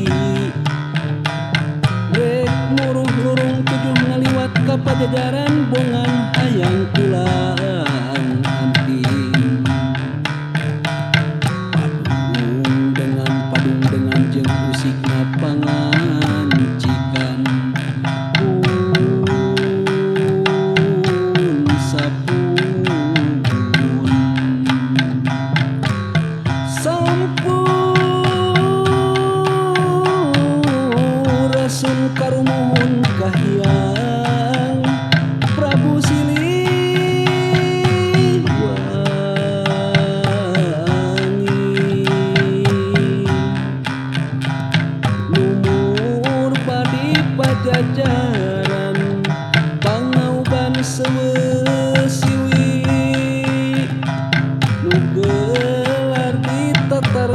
Siliwangi. Rek muruh lurung tujuh ngaliwat ka Pajajaran bongan hayang pulang anting. Padung dengan jeung usikna pangancikan pun sapun. Sampurasun karumuhun kahiyang Prabu Siliwangi. Lumur padi Pajajaran pangauban sewesiwi nu gelar di tatar.